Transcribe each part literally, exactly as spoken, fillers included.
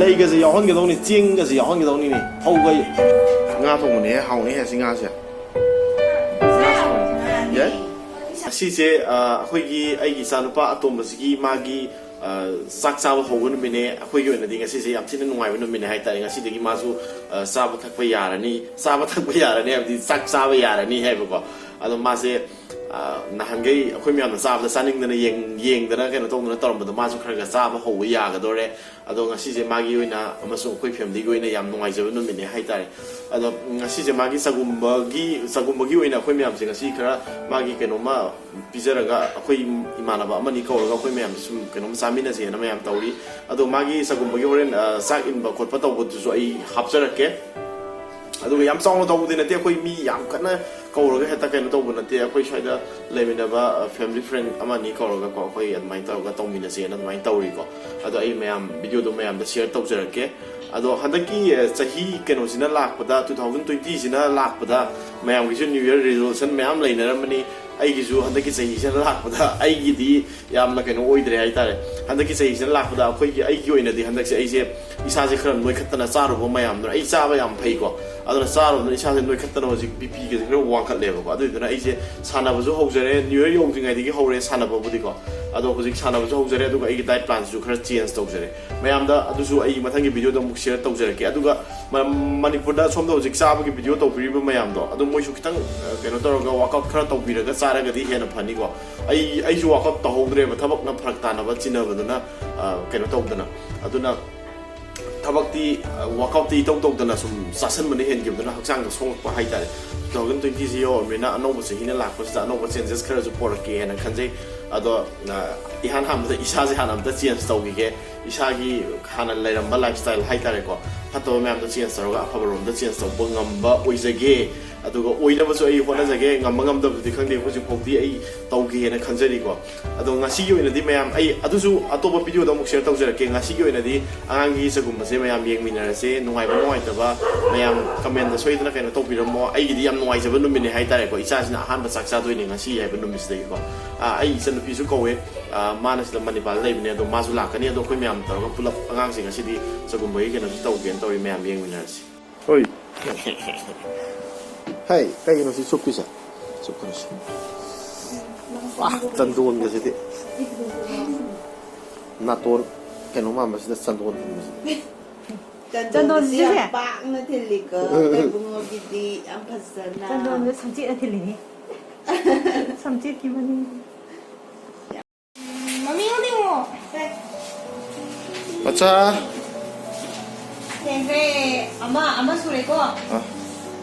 ꯀꯩꯒꯁꯦ ꯌꯥꯎꯍꯟꯒꯗꯧꯅꯤ, ꯆꯦꯡꯒꯁꯦ ꯌꯥꯎꯍꯟꯒꯗꯧꯅꯤꯅꯦ, ꯐꯧꯒ꯫ ꯉꯥ ꯊꯣꯡꯕꯅꯦ, ꯍꯥꯎꯅꯤ ꯍꯦ ꯁꯤ ꯉꯥꯁꯦ꯫ ꯌꯥꯏ꯫ ꯑꯁꯤꯁꯦ, ꯑ, ꯑꯩꯈꯣꯏꯒꯤ, ꯑꯩꯒꯤ ꯏꯆꯥꯅꯨꯄꯥ ꯑꯇꯣꯝꯕꯁꯤꯒꯤ ꯃꯥꯒꯤ, ꯑ, ꯆꯥꯛ ꯆꯥꯕ ꯍꯧꯕ ꯅꯨꯃꯤꯠꯅꯦ꯫ ꯑꯩꯈꯣꯏꯒꯤ ꯑꯣꯏꯅꯗꯤ ꯉꯁꯤꯁꯦ ꯌꯥꯝ ꯊꯤꯅ ꯅꯨꯡꯉꯥꯏꯕ ꯅꯨꯃꯤꯠꯅꯦ ꯍꯥꯏꯇꯥꯔꯦ꯫ ꯉꯁꯤꯗꯒꯤ ꯃꯥꯁꯨ, ꯑ, ꯆꯥꯕ ꯊꯛꯄ ꯌꯥꯔꯅꯤ, ꯆꯥꯕ ꯊꯛꯄ ꯌꯥꯔꯅꯤ ꯍꯥꯏꯕꯗꯤ ꯆꯥꯛ ꯆꯥꯕ ꯌꯥꯔꯅꯤ ꯍꯥꯏꯕꯀꯣ꯫ ꯑꯗꯣ ꯃꯥꯁꯦ, ꯑ, ꯅꯍꯥꯟꯈꯩ ꯑꯩꯈꯣꯏ ꯃꯌꯥꯝꯅ ꯆꯥꯕꯗ ꯆꯥꯅꯤꯡꯗꯅ ꯌꯦꯡ-, ꯌꯦꯡꯗꯅ ꯀꯩꯅꯣ ꯇꯧꯗꯅ ꯇꯧꯔꯝꯕꯗꯣ ꯃꯥꯁꯨ ꯈꯔ ꯈꯔ ꯆꯥꯕ ꯍꯧꯕ ꯌꯥꯒꯗꯧꯔꯦ꯫ ꯑꯗꯣ ꯉꯁꯤꯁꯦ ꯃꯥꯒꯤ ꯑꯣꯏꯅ ꯑꯃꯁꯨꯡ ꯑꯩꯈꯣꯏ ꯐꯦꯃꯤꯂꯤꯒꯤ ꯑꯣꯏꯅ ꯌꯥꯝ ꯅꯨꯡꯉꯥꯏꯖꯕ ꯅꯨꯃꯤꯠꯅꯦ ꯍꯥꯏꯇꯥꯔꯦ꯫ ꯑꯗꯣ ꯉꯁꯤꯁꯦ ꯃꯥꯒꯤ ꯆꯒꯨꯝꯕꯒꯤ, ꯆꯒꯨꯝꯕꯒꯤ ꯑꯣꯏꯅ ꯑꯩꯈꯣꯏ ꯃꯌꯥꯝꯁꯦ ꯉꯁꯤ ꯈꯔ ꯃꯥꯒꯤ ꯀꯩꯅꯣꯝꯃ ꯄꯤꯖꯔꯒ, ꯑꯩꯈꯣꯏ ꯏꯃꯥꯟꯅꯕ ꯑꯃꯅꯤ ꯀꯧꯔꯒ ꯑꯩꯈꯣꯏ ꯃꯌꯥꯝꯁꯦ ꯁꯨꯝ ꯀꯩꯅꯣꯝ ꯆꯥꯃꯤꯟꯅꯁꯦꯅ ꯃꯌꯥꯝ ꯇꯧꯔꯤ꯫ ꯑꯗꯣ ꯃꯥꯒꯤ ꯆꯒꯨꯝꯕꯒꯤ ꯍꯣꯔꯦꯟ, ꯑ, ꯆꯥꯛ ꯏꯟꯕ ꯈꯣꯠꯄ ꯇꯧꯕꯗꯨꯁꯨ ꯑꯩ ꯍꯥꯞꯆꯔꯛꯀꯦ꯫ ꯑꯗꯨꯒ ꯌꯥꯝ ꯆꯥꯎꯅ ꯇꯧꯕꯗꯤ ꯅꯠꯇꯦ, ꯑꯩꯈꯣꯏ ꯃꯤ ꯌꯥꯝ ꯀꯟꯅ ꯀꯧꯔꯒ ꯍꯦꯛꯇ ꯀꯩꯅꯣ ꯇꯧꯕ ꯅꯠꯇꯦ꯫ ꯑꯩꯈꯣꯏ ꯁ꯭ꯋꯥꯏꯗ ꯂꯩꯃꯤꯟꯅꯕ, ꯑ, ꯐꯦꯃꯤꯂꯤ ꯐ꯭ꯔꯦꯟ ꯑꯃ ꯑꯅꯤ ꯀꯧꯔꯒꯀꯣ, ꯑꯩꯈꯣꯏ ꯑꯗꯨꯃꯥꯏꯅ ꯇꯧꯔꯒ ꯇꯧꯃꯤꯟꯅꯁꯦꯅ ꯑꯗꯨꯃꯥꯏꯅ ꯇꯧꯔꯤꯀꯣ꯫ ꯑꯗꯣ ꯑꯩ ꯃꯌꯥꯝ ꯚꯤꯗꯤꯑꯣꯗꯣ ꯃꯌꯥꯝꯗ ꯁꯤꯌꯔ ꯇꯧꯖꯔꯛꯀꯦ꯫ ꯑꯗꯣ ꯍꯟꯗꯛꯀꯤ, ꯑ, ꯆꯍꯤ ꯀꯩꯅꯣꯁꯤꯅ ꯂꯥꯛꯄꯗ, ꯇꯨ ꯊꯥꯎꯖꯟ ꯇ꯭ꯋꯦꯟꯇꯤꯁꯤꯅ ꯂꯥꯛꯄꯗ ꯃꯌꯥꯝꯒꯤꯁꯨ ꯅ꯭ꯌꯨ ꯌꯔ ꯔꯤꯖꯣꯂꯨꯁꯟ ꯃꯌꯥꯝ ꯂꯩꯅꯔꯝꯃꯅꯤ꯫ ꯑꯩꯒꯤꯁꯨ ꯍꯟꯗꯛꯀꯤ ꯆꯍꯤꯁꯤꯅ ꯂꯥꯛꯄꯗ ꯑꯩꯒꯤꯗꯤ ꯌꯥꯝꯅ ꯀꯩꯅꯣ ꯑꯣꯏꯗ꯭ꯔꯦ ꯍꯥꯏꯇꯥꯔꯦ꯫ ꯍꯟꯗꯛꯀꯤ ꯆꯍꯤꯁꯤꯅ ꯂꯥꯛꯄꯗ ꯑꯩꯈꯣꯏꯒꯤ, ꯑꯩꯒꯤ ꯑꯣꯏꯅꯗꯤ ꯍꯟꯗꯛꯁꯦ ꯑꯩꯁꯦ ꯏꯁꯥꯁꯦ ꯈꯔ ꯅꯣꯏꯈꯠꯇꯅ, ꯆꯥꯔꯨꯕ ꯃꯌꯥꯝꯗꯨꯅ, ꯑꯩ ꯆꯥꯕ ꯌꯥꯝ ꯐꯩꯀꯣ, ꯑꯗꯨꯅ ꯆꯥꯔꯨꯕꯗꯨꯅ ꯏꯁꯥꯁꯦ ꯅꯣꯏꯈꯠꯇꯅ ꯍꯧꯖꯤꯛ ꯕꯤ ꯄꯤꯒꯁꯦ ꯈꯔ ꯋꯥꯡꯈꯠꯂꯦꯕꯀꯣ꯫ ꯑꯗꯨꯗꯨꯅ ꯑꯩꯁꯦ ꯁꯥꯟꯅꯕꯁꯨ ꯍꯧꯖꯔꯦ, ꯅ꯭ꯌꯨ ꯌꯔ ꯌꯧꯗ꯭ꯔꯤꯉꯩꯗꯒꯤ ꯍꯧꯔꯦ ꯁꯥꯟꯅꯕꯕꯨꯗꯤꯀꯣ꯫ ꯑꯗꯣ ꯍꯧꯖꯤꯛ ꯁꯥꯟꯅꯕꯁꯨ ꯍꯧꯖꯔꯦ, ꯑꯗꯨꯒ ꯑꯩꯒꯤ ꯗꯥꯏꯠ ꯄ꯭ꯂꯥꯟꯁꯤꯁꯨ ꯈꯔ ꯆꯦꯟꯖ ꯇꯧꯖꯔꯦ꯫ ꯃꯌꯥꯝꯗ ꯑꯗꯨꯁꯨ ꯑꯩ ꯃꯊꯪꯒꯤ ꯚꯤꯗꯤꯑꯣꯗ ꯑꯃꯨꯛ ꯁꯤꯌꯔ ꯇꯧꯖꯔꯛꯀꯦ꯫ ꯑꯗꯨꯒ ꯃ-, ꯃꯅꯤꯄꯨꯔꯗ ꯁꯣꯝꯗ ꯍꯧꯖꯤꯛ ꯆꯥꯕꯒꯤ ꯚꯤꯗꯤꯑꯣ ꯇꯧꯕꯤꯔꯤꯕ ꯃꯌꯥꯝꯗꯣ, ꯑꯗꯨ ꯃꯣꯏꯁꯨ ꯈꯤꯇꯪ, ꯑ, ꯀꯩꯅꯣ ꯇꯧꯔꯒ, ꯋꯥꯔꯛꯑꯥꯎꯠ ꯈꯔ ꯇꯧꯕꯤꯔꯒ ꯆꯥꯔꯒꯗꯤ ꯍꯦꯟꯅ ꯐꯅꯤꯀꯣ꯫ ꯑꯩ, ꯑꯩꯁꯨ ꯋꯥꯔꯛꯑꯥꯎꯠ ꯇꯧꯍꯧꯗ꯭ꯔꯦꯕ, ꯊꯕꯛꯅ ꯐꯔꯛ ꯇꯥꯅꯕ ꯆꯤꯟꯅꯕꯗꯨꯅ, ꯑ, ꯀꯩꯅꯣ ꯇꯧꯗꯅ꯫ ꯑꯗꯨꯅ ꯊꯕꯛꯇꯤ, ꯑ, ꯋꯥꯔꯛꯑꯥꯎꯠꯇꯤ ꯏꯇꯧ ꯇꯧꯗꯅ ꯁꯨꯝ ꯆꯥꯁꯟꯕꯅ ꯍꯦꯟꯈꯤꯕꯗꯨꯅ ꯍꯛꯆꯥꯡꯗ ꯁꯣꯛꯂꯛꯄ ꯍꯥꯏꯇꯥꯔꯦ꯫ ꯇꯨ ꯊꯥꯎꯖꯟ ꯇ꯭ꯋꯦꯟꯇꯤꯁꯤ ꯌꯧꯔꯕꯅꯤꯅ ꯑꯅꯧꯕ ꯆꯍꯤꯅ ꯂꯥꯛꯄꯁꯤꯗ ꯑꯅꯧꯕ ꯆꯦꯟꯖꯦꯁ ꯈꯔꯁꯨ ꯄꯣꯔꯛꯀꯦ ꯍꯥꯏꯅ ꯈꯟꯖꯩ꯫ ꯑꯗꯣ, ꯑ, ꯏꯍꯥꯟ ꯍꯥꯟꯕꯗ ꯏꯁꯥꯁꯦ ꯍꯥꯟꯅ ꯑꯝꯇ ꯆꯦꯟꯖ ꯇꯧꯈꯤꯒꯦ꯫ ꯏꯁꯥꯒꯤ ꯍꯥꯟꯅ ꯂꯩꯔꯝꯕ ꯂꯥꯏꯐ ꯁ꯭ꯇꯥꯏꯜ ꯍꯥꯏꯇꯥꯔꯦꯀꯣ, ꯐꯠꯇꯕ ꯃꯌꯥꯝꯗꯣ ꯆꯦꯟꯖ ꯇꯧꯔꯒ ꯑꯐꯕꯔꯣꯝꯗ ꯆꯦꯟꯖ ꯇꯧꯕ ꯉꯝꯕ ꯑꯣꯏꯖꯒꯦ꯫ ꯑꯗꯨꯒ ꯑꯣꯏꯅꯕꯁꯨ ꯑꯩ ꯍꯣꯠꯅꯖꯒꯦ꯫ ꯉꯝꯕ ꯉꯝꯗꯕꯗꯨꯗꯤ ꯈꯪꯗꯦ, ꯍꯧꯖꯤꯛꯐꯥꯎꯗꯤ ꯑꯩ ꯇꯧꯒꯦꯅ ꯈꯟꯖꯔꯤꯀꯣ꯫ ꯑꯗꯣ ꯉꯁꯤꯒꯤ ꯑꯣꯏꯅꯗꯤ ꯃꯌꯥꯝ, ꯑꯩ ꯑꯗꯨꯁꯨ ꯑꯇꯣꯞꯄ ꯚꯤꯗꯤꯑꯣꯗ ꯑꯃꯨꯛ ꯁꯤꯌꯔ ꯇꯧꯖꯔꯛꯀꯦ꯫ ꯉꯁꯤꯒꯤ ꯑꯣꯏꯅꯗꯤ ꯑꯉꯥꯡꯒꯤ ꯆꯒꯨꯝꯕꯁꯦ ꯃꯌꯥꯝ ꯌꯦꯡꯃꯤꯟꯅꯔꯁꯦ꯫ ꯅꯨꯡꯉꯥꯏꯕ ꯅꯨꯡꯉꯥꯏꯇꯕ ꯃꯌꯥꯝ ꯀꯃꯦꯟꯗ ꯁꯣꯏꯗꯅ ꯀꯩꯅꯣ ꯇꯧꯕꯤꯔꯝꯃꯣ꯫ ꯑꯩꯒꯤꯗꯤ ꯌꯥꯝ ꯅꯨꯡꯉꯥꯏꯖꯕ ꯅꯨꯃꯤꯠꯅꯦ ꯍꯥꯏꯇꯥꯔꯦꯀꯣ꯫ ꯏꯆꯥꯁꯤꯅ ꯑꯍꯥꯟꯕ ꯆꯥꯛ ꯆꯥꯗꯣꯏꯅꯦ ꯉꯁꯤ ꯍꯥꯏꯕ ꯅꯨꯃꯤꯠꯁꯤꯗꯒꯤꯀꯣ꯫ ꯑꯥ, ꯑꯩ ꯏꯆꯟꯅꯨꯄꯤꯁꯨ ꯀꯧꯋꯦ꯫ ꯑ, ꯃꯥꯅ ꯁꯤꯗ ꯃꯅꯤꯄꯥꯜꯗ ꯂꯩꯕꯅꯦ, ꯑꯗꯣ ꯃꯥꯁꯨ ꯂꯥꯛꯀꯅꯤ꯫ ꯑꯗꯣ ꯑꯩꯈꯣꯏ ꯃꯌꯥꯝ ꯇꯧꯔꯒ ꯄꯨꯂꯞ ꯑꯉꯥꯡꯁꯤꯡ ꯉꯁꯤꯗꯤ ꯆꯒꯨꯝꯕꯒꯤ ꯀꯩꯅꯣꯁꯨ ꯇꯧꯒꯦꯅ ꯇꯧꯔꯤ, ꯃꯌꯥꯝ ꯌꯦꯡꯃꯤꯟꯅꯔꯁꯤ꯫ ꯍꯣꯏ꯫ ꯍꯩ, ꯀꯩꯒꯤꯅꯣ ꯁꯤ ꯆꯨꯞꯄꯤꯁꯦ? ꯆꯨꯞꯈ꯭ꯔꯁꯤ꯫ ꯋꯥ, ꯆꯟꯗꯣꯟꯒꯁꯤꯗꯤ꯫ ꯅꯥꯇꯣꯟ ꯀꯩꯅꯣ ꯃꯥꯟꯕꯁꯤꯗ ꯆꯟꯗꯣꯟ ꯊꯤꯟꯕꯁꯤꯗ꯫ ꯆꯟꯗꯣꯟꯁꯤꯁꯨ ꯆꯟꯗꯣꯟꯁꯤꯁꯨ ꯌꯥꯝ ꯄꯥꯛꯅ ꯊꯤꯜꯂꯤꯀꯣ, ꯎꯝ, ꯎꯝ, ꯎꯝ꯫ ꯏꯕꯨꯡꯉꯣꯒꯤꯗꯤ ꯌꯥꯝ ꯐꯖꯅ꯫ ꯆꯟꯗꯣꯟꯁꯦ ꯁꯝꯆꯦꯠꯅ ꯊꯤꯜꯂꯤꯅꯤ꯫ ꯁꯝꯆꯦꯠꯀꯤ ꯃꯅꯤꯡ꯫ ꯃꯃꯤ ꯑꯃ ꯌꯦꯡꯉꯣ꯫ ꯃꯆꯥ꯫ ꯊꯦꯡꯈ꯭ꯔꯦ꯫ ꯑꯃ, ꯑꯃ ꯁꯨꯔꯦꯀꯣ꯫ ꯑ꯫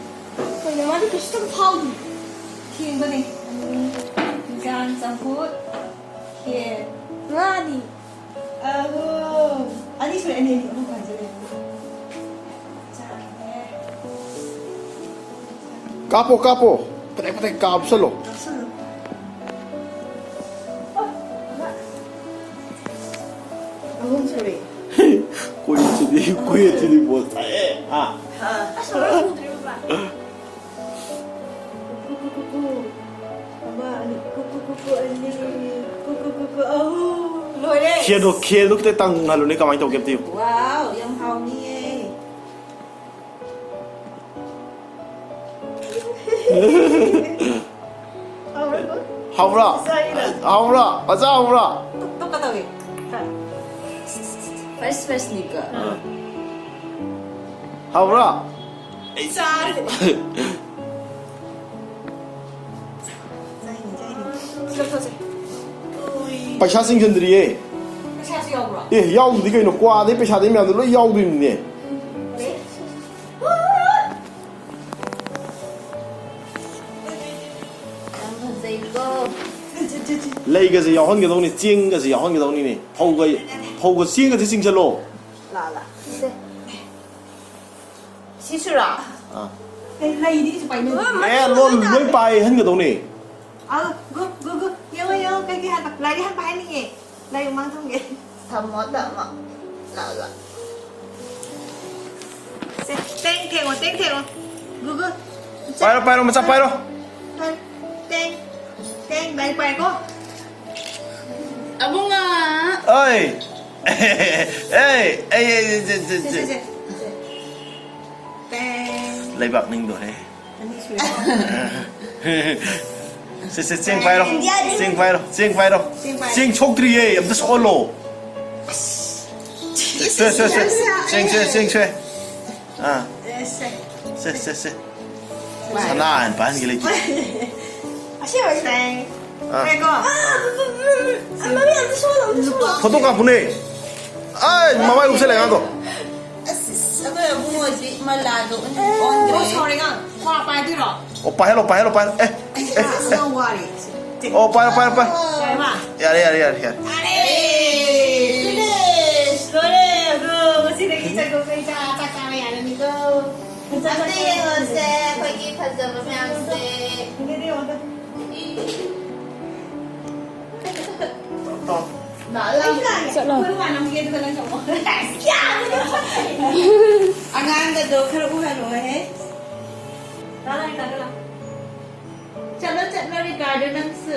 ꯀꯩꯅꯣ ꯃꯥꯗꯤ ꯀꯩꯁꯨ ꯐꯥꯎꯗꯦ꯫ ꯊꯦꯡꯕꯅꯦ꯫ ꯏꯟꯖꯥꯡ ꯆꯝꯐꯨꯠ꯫ ꯈꯦꯔ꯫ ꯉꯥꯅꯤ꯫ ꯑꯍꯨꯝ꯫ ꯑꯅꯤ ꯁꯨꯔꯦ, ꯑꯅꯤ, ꯑꯅꯤ꯫ ꯑꯍꯨꯝ ꯐꯥꯖꯤꯜꯂꯦ꯫ ꯆꯥꯈꯤꯅꯦ꯫ ꯀꯥꯞꯄꯣ, ꯀꯥꯞꯄꯣ꯫ ꯄꯇꯦꯛ, ꯄꯇꯦꯛ ꯀꯥꯞꯁꯜꯂꯣ꯫ ꯀꯥꯞꯁꯜꯂꯣ꯫ ꯑꯣ, ꯑꯃ꯫ ꯑꯍꯨꯝ ꯁꯨꯔꯦ꯫ ꯀꯨꯏꯟꯁꯤꯗꯤ, ꯀꯨꯏꯟꯁꯤꯗꯤ ꯕꯣꯜ ꯊꯥꯏꯌꯦ꯫ ꯍꯥ? ꯍꯥ꯫ ꯑꯁ, ꯑꯃ ꯁꯨꯗ꯭ꯔꯤꯕ꯫ ꯀꯨ, ꯀꯨ, ꯀꯨ, ꯀꯨ꯫ ꯑꯃ, ꯑꯅꯤ, ꯀꯨ, ꯀꯨ, ꯀꯨ, ꯀꯨ, ꯑꯅꯤ, ꯀꯨ, ꯀꯨ, ꯀꯨ, ꯀꯨ, ꯑꯍꯨꯝ꯫ ꯂꯣꯏꯔꯦ꯫ ꯈꯦꯔꯗꯣ, ꯈꯦꯔꯗꯣ ꯈꯤꯇꯪ ꯇꯪꯍꯜꯂꯨꯅꯦ, ꯀꯃꯥꯏꯅ ꯇꯧꯒꯦ ꯑꯝꯇ ꯌꯦꯡꯉꯨ꯫ ꯋꯥꯎ, ꯌꯥꯝ ꯍꯥꯎꯅꯤꯌꯦ꯫ ꯍꯥꯎꯔꯕꯣ? ꯍꯥꯎꯕ꯭ꯔꯥ? ꯆꯥꯏꯅ꯫ ꯍꯥꯎꯕ꯭ꯔꯥ? ꯃꯆꯥ ꯍꯥꯎꯕ꯭ꯔꯥ? ꯇꯨꯛ, ꯇꯨꯛꯀ ꯇꯧꯏ꯫ ꯐꯥꯔꯁ, ꯐꯥꯔꯁꯅꯤꯀꯣ꯫ ꯑꯥ꯫ ꯍꯥꯎꯕ꯭ꯔꯥ? ꯑꯩ ꯆꯥꯔꯦ꯫ ꯆꯥꯏꯅꯤ, ꯆꯥꯏꯅꯤ꯫ ꯁꯤ ꯂꯧꯊꯣꯛꯁꯦ꯫ ꯎꯏ꯫ ꯄꯩꯁꯥ ꯆꯤꯡꯁꯤꯟꯗ꯭ꯔꯤꯌꯦ꯫ ꯄꯩꯁꯥꯁꯨ ꯌꯥꯎꯕ꯭ꯔꯣ? ꯑꯦ, ꯌꯥꯎꯗ꯭ꯔꯗꯤ ꯀꯩꯅꯣ? ꯀ꯭ꯋꯥꯗꯩ ꯄꯩꯁꯥꯗꯩ ꯃꯌꯥꯝꯗꯣ ꯂꯣꯏ ꯌꯥꯎꯗꯣꯏꯅꯤꯅꯦ꯫ ꯑꯦ꯫ ꯌꯥꯝ ꯐꯖꯩꯀꯣ꯫ ꯂꯩꯒꯁꯦ ꯌꯥꯎꯍꯟꯒꯗꯧꯅꯤ, ꯆꯦꯡꯒꯁꯦ ꯌꯥꯎꯍꯟꯒꯗꯧꯅꯤꯅꯦ꯫ ꯐꯧꯒ, ꯐꯧꯒ ꯆꯦꯡꯒꯁꯦ ꯆꯤꯡꯁꯜꯂꯣ꯫ ꯂꯥ, ꯂꯥ꯫ ꯁꯦ꯫ ꯁꯤꯁꯨꯔꯥ? ꯑꯥ꯫ ꯑꯦ, ꯂꯩꯗꯤ ꯀꯩꯁꯨ ꯄꯥꯏꯅꯗꯦ꯫ ꯑꯦ, ꯂꯣꯏ, ꯂꯣꯏ ꯄꯥꯏꯍꯟꯒꯗꯧꯅꯦ꯫ ꯑꯥ, ꯒꯨ, ꯒꯨ, ꯒꯨ꯫ ꯌꯦꯡꯉꯣ, ꯌꯦꯡꯉꯣ, ꯀꯩꯀꯩ ꯍꯥꯏꯕ? ꯂꯥꯏꯔꯤꯛ ꯍꯥꯟꯅ ꯄꯥꯏꯍꯟꯅꯤꯡꯉꯦ꯫ ꯂꯥꯏꯔꯤꯛ ꯃꯥꯡ ꯊꯝꯒꯦ꯫ ꯊꯝꯃꯣ, ꯊꯝꯃꯣ꯫ ꯂꯥ, ꯂꯥ꯫ ꯁꯦ, ꯇꯦꯡ ꯊꯦꯡꯉꯣ, ꯇꯦꯡ ꯊꯦꯡꯉꯣ꯫ ꯒꯨ, ꯒꯨ꯫ ꯄꯥꯏꯔꯣ, ꯄꯥꯏꯔꯣ, ꯃꯆꯥ ꯄꯥꯏꯔꯣ꯫ ꯇꯦꯡ, ꯇꯦꯡ, ꯂꯥꯏꯔꯤꯛ ꯄꯥꯏꯀꯣ꯫ ꯑꯕꯨꯡꯉꯣ! ꯑꯣꯏ! ꯑꯦ, ꯑꯩ, ꯑꯩ, ꯑꯩ, ꯑꯩ, ꯑꯩ, ꯁꯦ, ꯁꯦ, ꯁꯦ, ꯁꯦ꯫ ꯇꯦꯡ꯫ ꯂꯩꯕꯥꯛ ꯅꯤꯡꯗꯣꯔꯦ꯫ ꯑꯅꯤ ꯁꯨꯔꯦ꯫ ꯁꯦ, ꯁꯦ, ꯆꯦꯡ ꯄꯥꯏꯔꯣ꯫ ꯏꯟꯗꯤꯌꯥ ꯅꯤꯡ- ꯆꯦꯡ ꯄꯥꯏꯔꯣ, ꯆꯦꯡ ꯄꯥꯏꯔꯣ꯫ ꯆꯦꯡ ꯄꯥꯏꯔꯣ꯫ ꯆꯦꯡ ꯁꯣꯛꯇ꯭ꯔꯤꯌꯦ, ꯑꯝꯇ ꯁꯣꯛꯍꯜꯂꯣ꯫ ꯁꯦ, ꯁꯦ, ꯁꯦ, ꯁꯦ꯫ ꯆꯦꯡ, ꯆꯦꯡ, ꯆꯦꯡ, ꯆꯦꯡ꯫ ꯑꯥ꯫ ꯁꯦ, ꯁꯦ꯫ ꯁꯦ, ꯁꯦ, ꯁꯦ꯫ ꯁꯅꯥ ꯍꯥꯏꯅ ꯄꯥꯏꯍꯟꯒꯦ ꯂꯩꯇꯦ꯫ ꯑꯁꯦꯡꯕ ꯁꯦ꯫ ꯑꯥ꯫ ꯉꯥꯏꯈꯣ꯫ ꯑꯥ, ꯎꯝ, ꯎꯝ, ꯎꯝ, ꯎꯝ, ꯃꯃꯤꯠ ꯑꯝꯇ ꯁꯣꯛꯍꯜꯂꯣ, ꯑꯝꯇ ꯁꯣꯛꯍꯜꯂꯣ꯫ ꯐꯣꯇꯣ ꯀꯥꯞꯄꯨꯅꯦ꯫ ꯑꯥꯏ, ꯃꯃꯥꯏ ꯎꯞꯁꯜꯂꯦ ꯑꯉꯥꯡꯗꯣ꯫ ꯑꯁ, ꯑꯁ, ꯑꯩꯈꯣꯏ ꯑꯕꯨꯡꯉꯣꯁꯤ ꯃꯂꯥꯗꯣ ꯑꯣꯟꯈ꯭ꯔꯦ꯫ ꯑꯣ, ꯁꯣꯔꯤ, ꯑꯉꯥꯡ꯫ ꯈ꯭ꯋꯥ ꯄꯥꯏꯗꯣꯏꯔꯣ? ꯑꯣ, ꯄꯥꯏꯍꯜꯂꯣ, ꯄꯥꯏꯍꯜꯂꯣ, ꯄꯥꯏꯍꯜꯂꯣ꯫ ꯑꯦ, ꯑꯦ, ꯑꯁ, ꯑꯦ꯫ ꯑꯉꯥꯡ ꯋꯥꯔꯦ꯫ ꯑꯣ, ꯄꯥꯏꯔꯣ, ꯄꯥꯏꯔꯣ, ꯄꯥꯏꯔꯣ꯫ ꯌꯥꯔꯦ, ꯃꯥ꯫ ꯌꯥꯔꯦ, ꯌꯥꯔꯦ, ꯌꯥꯔꯦ, ꯌꯥꯔꯦ꯫ ꯌꯥꯔꯦ꯫ Finish! ꯂꯣꯏꯔꯦ, ꯑꯗꯣ ꯉꯁꯤꯗꯒꯤ ꯆꯠꯈ꯭ꯔꯣ, ꯀꯩ ꯆꯥ, ꯆꯥꯛ ꯆꯥꯕ ꯌꯥꯔꯅꯤꯀꯣ꯫ ꯑꯝꯇ ꯌꯦꯡꯉꯣꯁꯦ, ꯑꯩꯈꯣꯏꯒꯤ ꯐꯖꯕ ꯃꯌꯥꯝꯁꯦ꯫ ꯑꯗꯨꯗꯤ ꯑꯃꯨꯛꯇ ꯆꯠꯂꯣ꯫ ꯑꯉꯥꯡꯒꯗꯣ ꯈꯔ ꯎꯍꯜꯂꯣꯍꯦ꯫ ꯆꯠꯂꯣ, ꯆꯠꯂꯣ, ꯔꯤꯀꯥꯔꯗꯣ, ꯅꯪꯁꯨ꯫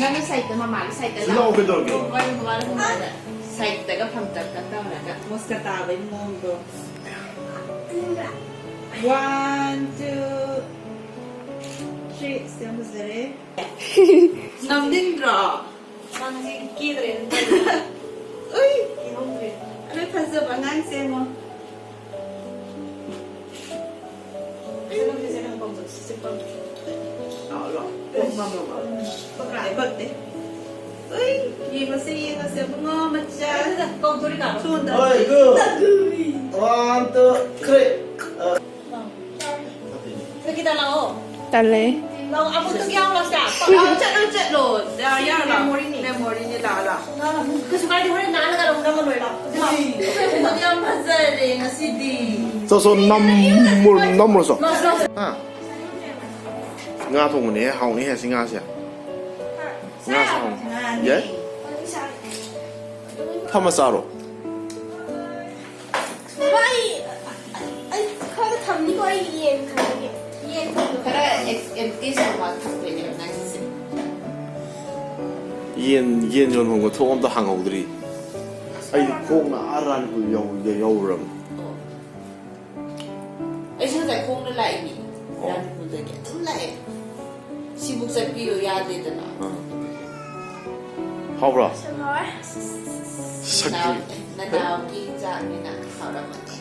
ꯅꯪꯅ ꯁꯥꯏꯠꯇ, ꯃꯃꯥꯒꯤ ꯁꯥꯏꯠꯇ ꯁꯤ ꯂꯥꯛꯑꯣ, ꯂꯥꯛꯑꯣ, ꯀꯩꯗꯧꯔꯒꯦ? ꯃꯃꯥꯒꯤ, ꯃꯃꯥꯒꯤ ꯁꯥꯏꯠꯇꯒ ꯐꯝꯇꯛꯀ ꯇꯧꯔꯒ ꯃꯣꯁꯀ ꯇꯥꯕꯒꯤ ꯃꯑꯣꯡꯗꯣ꯫ One, two, three. ꯁꯤ ꯌꯥꯝ ꯐꯖꯔꯦ꯫ ꯅꯝꯅꯤꯡꯗ꯭ꯔꯣ? ꯅꯪꯁꯦ ꯀꯦꯗ꯭ꯔꯦ꯫ ꯎꯏ! ꯀꯦꯍꯧꯗ꯭ꯔꯦ꯫ ꯑꯗꯨ ꯐꯖꯕ ꯑꯉꯥꯡꯁꯦ ꯌꯦꯡꯉꯣ꯫ ꯁꯦ ꯅꯪꯁꯦ, ꯁꯦ ꯅꯪ ꯄꯥꯝꯖꯕ, ꯁꯤ, ꯁꯤ ꯄꯥꯝꯖꯕ꯫ ꯂꯥꯛꯑꯣ, ꯂꯥꯛꯑꯣ꯫ ꯄꯛꯄ꯭ꯔꯥ? ꯄꯛꯇꯦ, ꯄꯛꯇꯦ꯫ ꯎꯏ! ꯌꯦꯡꯉꯁꯦ, ꯌꯦꯡꯉꯁꯦ, ꯏꯕꯨꯡꯉꯣ ꯃꯆꯥ꯫ ꯀꯧꯗꯣꯔꯤ ꯀꯥ? ꯁꯣꯝꯗ꯫ ꯍꯣꯏ, good꯫ One, two, three꯫ ꯑ꯫ ꯅꯪ ꯈꯤꯇ ꯂꯥꯛꯑꯣ꯫ ꯇꯜꯂꯦ꯫ ꯂꯥꯛꯑꯣ, ꯑꯃꯨꯛꯇꯪ ꯌꯥꯎꯔꯁꯦ꯫ ꯂꯥꯛꯑꯣ, ꯆꯠꯂꯣ, ꯆꯠꯂꯣ꯫ ꯌꯥ-, ꯌꯥꯔꯣ, ꯂꯥꯛꯑꯣ꯫ Memoryꯅꯤ꯫ Memoryꯅꯤ, ꯂꯥꯛꯑꯣ, ꯂꯥꯛꯑꯣ꯫ ꯀꯩꯁꯨ ꯀꯥꯏꯗꯦ, ꯍꯣꯔꯦꯟ ꯅꯥꯜꯂꯒ ꯑꯗꯨꯝ ꯅꯝꯃ ꯂꯣꯏꯔꯦ, ꯂꯥꯛꯑꯣ꯫ ꯎꯝ, ꯌꯥꯝ ꯐꯖꯔꯦ ꯉꯁꯤꯗꯤ꯫ ꯆꯣ, ꯆꯣ, ꯅꯝꯃꯨꯔꯣ, ꯅꯝꯃꯨꯔꯣ, ꯆꯣ꯫ ꯂꯥꯛꯑꯣ, ꯂꯥꯛꯑꯣ꯫ ꯍꯥ? ꯉꯥ ꯊꯣꯡꯕꯅꯦ, ꯍꯥꯎꯅꯤꯍꯦ ꯁꯤ ꯉꯥꯁꯦ꯫ ꯉꯥꯁꯦ ꯍꯥꯎꯅꯤ꯫ ꯉꯥꯅꯤ꯫ ꯌꯥꯏ? ꯐꯝꯃ ꯆꯥꯔꯣ꯫ ꯕꯕꯥ, ꯑꯩ, ꯑꯩ ꯈꯔ ꯊꯝꯅꯤꯀꯣ, ꯑꯩ ꯌꯦꯟ ꯊꯝꯃꯒꯦ꯫ ꯌꯦꯟ ꯊꯝꯃꯒꯦ꯫ ꯈꯔ ꯑꯦꯛ-, empty stomach ꯊꯝꯗꯣꯏꯅꯦꯕ ꯅꯪꯒꯤꯁꯦ꯫ ꯌꯦꯟ ꯌꯦꯟ ꯌꯣꯟꯐꯝꯒ ꯊꯣꯛ ꯑꯝꯇ ꯍꯥꯡꯍꯧꯗ꯭ꯔꯤ꯫ ꯑꯩꯗꯤ ꯈꯣꯡꯅ ꯑꯥ ꯔꯥꯅꯤꯄꯨꯔ ꯌꯧ- ꯌꯧꯔꯕꯅꯤ꯫ ꯑꯣ꯫ ꯑꯩꯁꯨ ꯉꯁꯥꯏ ꯈꯣꯡꯅ ꯂꯥꯛꯏꯅꯤ꯫ ꯑꯣ꯫ ꯔꯥꯅꯤꯄꯨꯔꯗꯒꯤ ꯑꯗꯨꯝ ꯂꯥꯛꯑꯦ꯫ ꯁꯤꯕꯨꯛ ꯆꯠꯄꯤꯌꯣ ꯌꯥꯗꯦꯗꯅ꯫ ꯑꯥ꯫ ꯍꯥꯎꯕ꯭ꯔꯣ? ꯁꯛ ꯍꯥꯎꯋꯦ꯫ ꯁꯛ- ꯅꯅꯥꯎ-, ꯅꯅꯥꯎꯒꯤ ꯆꯥꯛꯅꯤꯅ ꯍꯥꯎꯔꯝꯃꯅꯤ꯫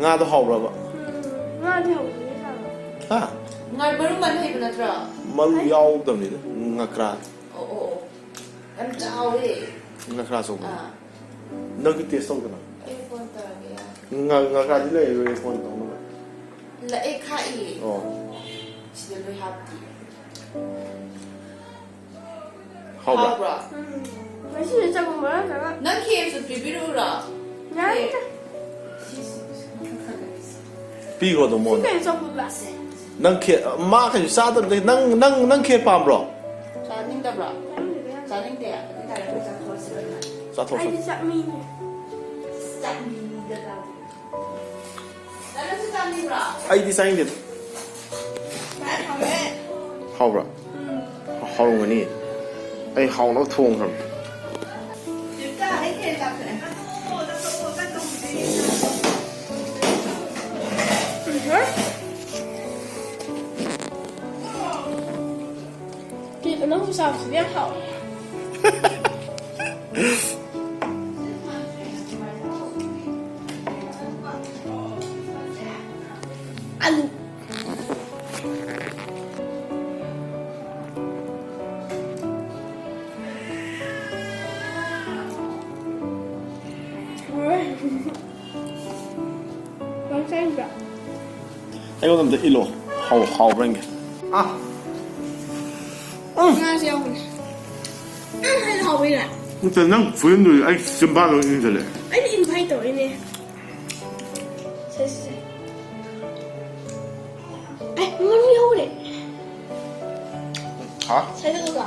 ꯉꯥꯗꯣ ꯍꯥꯎꯕ꯭ꯔꯕ? ꯎꯝ, ꯉꯥꯗꯤ ꯍꯥꯎꯕꯅꯦ, ꯆꯥꯕ꯫ ꯍꯥ? ꯉꯥ ꯃꯔꯨ ꯃꯟ ꯍꯩꯕ ꯅꯠꯇ꯭ꯔꯣ? ꯃꯔꯨ ꯍꯩ꯫ ꯌꯥꯎꯗꯕꯅꯤꯗ, ꯉꯀ꯭ꯔꯥ꯫ ꯑꯣ, ꯑꯣ, ꯑꯣ꯫ ꯌꯥꯝ ꯆꯥꯎꯋꯦ꯫ ꯉꯀ꯭ꯔꯥ ꯑꯆꯧꯕꯅꯤ꯫ ꯑꯥ꯫ ꯅꯪꯒꯤ ꯇꯦꯁ ꯇꯧꯗꯅ꯫ ꯑꯩ ꯐꯣꯟ ꯇꯧꯔꯒꯦ, ꯌꯥꯔꯦ꯫ ꯉ-, ꯉꯀ꯭ꯔꯥꯗꯤ ꯂꯩꯔꯣꯏ ꯐꯣꯟ ꯇꯧꯅꯕ꯫ ꯂ-, ꯑꯩ ꯈꯥꯛꯏꯌꯦ꯫ ꯑꯣ꯫ ꯁꯤꯗ ꯂꯣꯏ ꯍꯥꯞꯇꯤꯌꯦ꯫ ꯍꯥꯎꯕ꯭ꯔꯥ? ꯍꯥꯎꯕ꯭ꯔꯣ? ꯎꯝ꯫ ꯉꯁꯤꯗꯤ ꯆꯒꯨꯝꯕ ꯅꯠꯇ꯭ꯔꯒ ꯅꯪ ꯈꯦꯔꯁꯨ ꯄꯤꯕꯤꯔꯛꯎꯔꯣ? ꯌꯥꯅꯤꯗ꯫ ꯄꯤꯈ꯭ꯔꯣ ꯑꯗꯨꯝ ꯁꯤ ꯃꯉꯣꯟꯗ꯫ ꯀꯩꯅꯣ ꯆꯧꯀ꯭ꯔꯤꯕ? ꯅꯪ ꯈꯦ-, ꯃꯥ ꯀꯩꯁꯨ ꯆꯥꯗꯕꯅꯤ꯫ ꯅꯪ, ꯅꯪ, ꯅꯪ ꯈꯦꯔ ꯄꯥꯝꯕ꯭ꯔꯣ? ꯆꯥꯅꯤꯡꯗꯕ꯭ꯔꯣ? ꯆꯥꯅꯤꯡꯗꯦ꯫ ꯆꯥꯅꯤꯡꯗꯦ? ꯑꯗꯨ ꯇꯥꯔꯦ ꯑꯩꯈꯣꯏ ꯆꯥꯊꯣꯛꯑꯁꯤ ꯀꯩꯅꯣ꯫ ꯆꯥꯊꯣꯛꯑꯁꯤ꯫ ꯑꯩꯗꯤ ꯆꯥꯛ ꯃꯤꯅꯦ꯫ ꯆꯥꯛ ꯃꯤꯅꯤꯗ ꯆꯥꯕ꯫ ꯅꯪꯁꯨ ꯆꯥꯅꯤꯡꯕ꯭ꯔꯣ? ꯑꯩꯗꯤ ꯆꯥꯅꯤꯡꯗꯦꯗ꯫ ꯍꯥꯎꯕ꯭ꯔꯥ? ꯍꯥꯎꯔꯝꯒꯅꯤ꯫ ꯑꯩ ꯍꯥꯎꯅꯕ ꯊꯣꯡꯈ꯭ꯔꯕꯅꯤ꯫ ꯀꯦꯛ ꯑꯅꯧꯕ ꯆꯥꯕꯁꯤꯗꯤ ꯌꯥꯝ ꯍꯥꯎꯋꯦ꯫ ꯑꯂꯨ꯫ ꯅꯪ ꯆꯥꯅꯤꯡꯕ꯭ꯔꯥ? ꯑꯩꯉꯣꯟꯗ ꯑꯝꯇ ꯏꯜꯂꯣ꯫ ꯍꯥꯎ-, ꯍꯥꯎꯕ꯭ꯔꯥ ꯌꯦꯡꯒꯦ꯫ ꯑꯥ꯫ ꯉꯥꯁꯦ ꯌꯥꯎꯕꯅꯦ꯫ ꯎꯝ, ꯍꯦꯟꯅ ꯍꯥꯎꯕꯩꯔꯥ? ꯅꯠꯇꯦ, ꯅꯪ ꯈꯨꯏꯟꯗꯨꯗꯤ ꯑꯩ ꯆꯤꯝꯕꯥꯜꯗ ꯏꯟꯁꯤꯜꯂꯦ꯫ ꯑꯩꯅ ꯏꯟꯕ ꯍꯩꯇꯕꯩꯅꯦ꯫ ꯁꯦ, ꯁꯦ, ꯁꯦ꯫ ꯑꯦ, ꯃꯔꯨ ꯌꯥꯎꯔꯦ꯫ ꯍꯥ? ꯁꯥꯏꯗꯠꯂꯨꯀꯣ꯫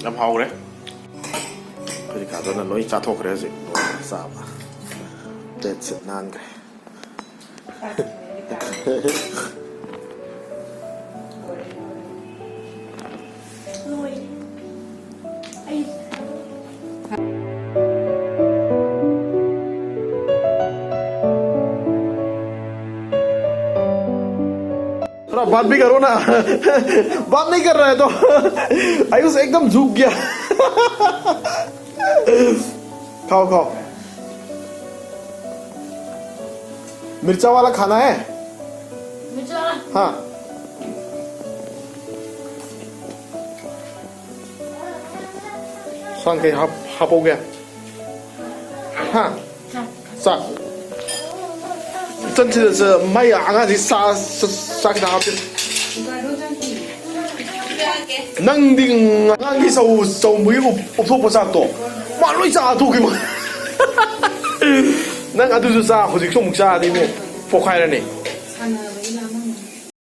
ꯌꯥꯝ ꯍꯥꯎꯔꯦ꯫ ꯑꯩꯈꯣꯏ ꯀꯥꯗꯅ ꯂꯣꯏ ꯆꯥꯊꯣꯛꯈ꯭ꯔꯦ ꯍꯧꯖꯤꯛ꯫ ꯆꯥꯕ꯫ ꯄ꯭ꯂꯦꯠꯁꯦ ꯅꯥꯟꯈ꯭ꯔꯦ꯫ बात भी करो ना। बात नहीं कर रहा है तो। आयुष एकदम झुक गया। खाओ, खाओ। मिर्चा वाला खाना है? मिर्चा वाला? हाँ। सांग के हाप हाप हो गया। हाँ। ꯆꯥꯛ꯫ ꯆꯟꯁꯤꯗ ꯆ-, ꯃꯥꯏ ꯑꯉꯥꯡꯁꯤ ꯆꯥ-, ꯆ-, ꯆꯥꯛ ꯈꯤꯇꯪ ꯍꯥꯞꯄꯤꯌꯨ꯫ ꯅꯪꯗꯤ ꯑꯉꯥꯡꯒꯤ ꯆꯧ-, ꯆꯧꯕꯒꯤ ꯎꯞ-, ꯎꯞꯊꯣꯛꯄ ꯆꯥꯛꯇꯣ ꯃꯥ ꯂꯣꯏ ꯆꯥ ꯊꯣꯛꯈꯤꯕ꯫ ꯅꯪ ꯑꯗꯨꯁꯨ ꯆꯥ, ꯍꯧꯖꯤꯛꯁꯨ ꯑꯃꯨꯛ ꯆꯥꯔꯗꯤ ꯏꯕꯨꯡ ꯄꯣꯛꯈꯥꯏꯔꯅꯤ꯫